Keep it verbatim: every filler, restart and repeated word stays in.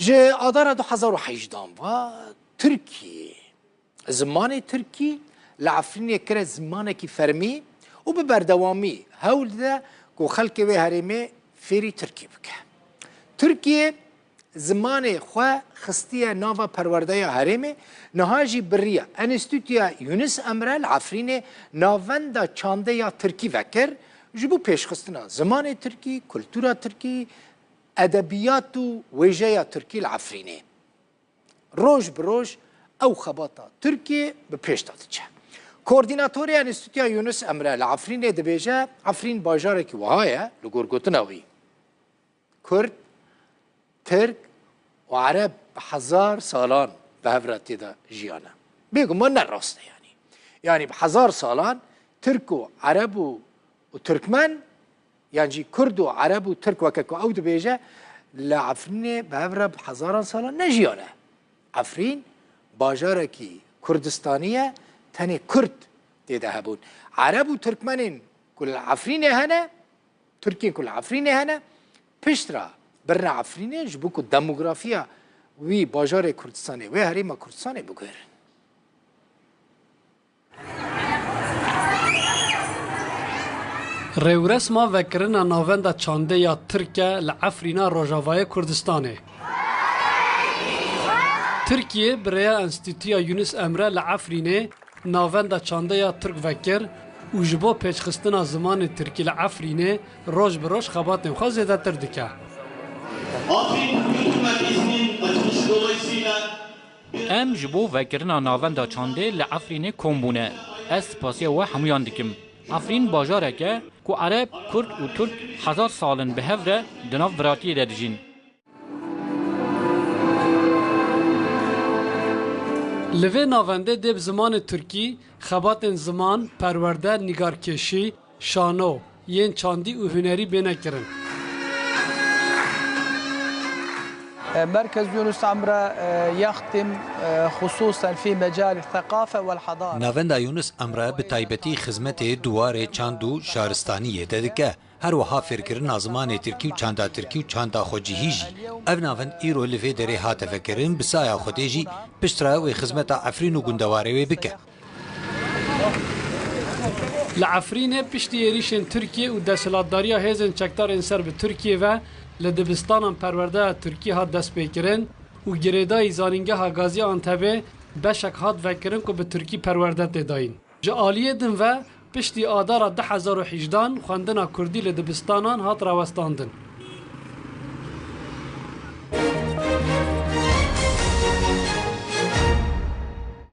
Ji adara du hezar û hejdan ve Tirkiyê zimanê tirkî li Efrînê kire zimanekî fermî û bi berdewamî hewl dide ku xelkê wê herêmê fêrî tirkî bike. Tirkiye zimanê xwe xistiye nava perwerdeya herêmê, niha jî biriya Enstîtuya Yunus Emre li Efrînê navenda çandê ya tirkî vekir, ji bo pêşxistina zimanê tirkî, kultura tirkî, edebiyat û wêjeya tirkî li Efrînê. Roj bi roj ew xebata Tirkiyê bi pêş de diçe. Koordînatorê Enstîtuya Yunus Emre li Efrînê dibêje, Efrîn bajarekî wiha ye, li gor gotina wî, Kurd, Tirk û Ereb bi hezar salan bi hev re tê de jiyane. Bêguman ne rast e yanî. Yanî bi hezar salan Tirk û Ereb û, û Tirkmen, yan jî Kurd û Ereb û Tirk weke ku ew dibêje, li Efrînê bi hev re bi hezaran salan nejiyane. Efrîn bajarekî Kurdistanî ye, tenê Kurd tê de hebûn. Ereb û Tirkmenên ku li Efrînê hene, Tirkên ku li Efrînê hene, piştre birine Efrînê ji bo ku demografiya wî bajarê Kurdistanê, wê herêma Kurdistanê biguherin. Rêwresma vekirina navenda çandê ya Tirk e li Efrîna Rojavayê Kurdistanê. Tirkiye bi rêya Enstîtuya Yunus Emre li Efrînê navenda çandê ya Tirk vekir û ji bo pêşxistina zimanê Tirkî li Efrînê roj bi roj xebatên xwe zêdetir dike. Afrin Kültür Merkezi'nin açılışı dolayısıyla Em ji bo vekirina navenda çandê li Efrînê kom bûne. Ez spasiya we hemûyan dikim. Efrîn bajarek e ku Ereb, Kurd û Tirk hezar sal in bi hev re di nav viratiyê de dijîn. Li vê navendê dê bi zimanê Tirkî xebatên ziman, perwerde, nîgarkêşî, şano, yên çandî û hunerî bêne kirin. مركز يونس عمرة يخدم خصوصا في مجال الثقافة والحضارة. Navenda Yunus Emre bi taybetî xizmetê di warê çand û şaristaniyê de dike. Her wiha fêrkirina zimanê tirkî û çanda tirkî û çanda xwecihî jî. Ev navend îro li vê derê hate vekirin, bi saya Xwedê jî piştre wê xizmeta Efrîn û gundewarê wê bike. Li Efrînê piştî êrîşên Tirkiyê û desthilatdariya hêzên çekdar ên ser bi Tirkiyê ve li dibistanan perwerdeya tirkî hat destpêkirin û girêdayî Zanîngeha Gazî Antebê beşek hat vekirin ku bi tirkî perwerde tê dayîn. Ji aliyê din ve piştî adara du hezar û hejdan xwendina kurdî li dibistanan hat rawestandin.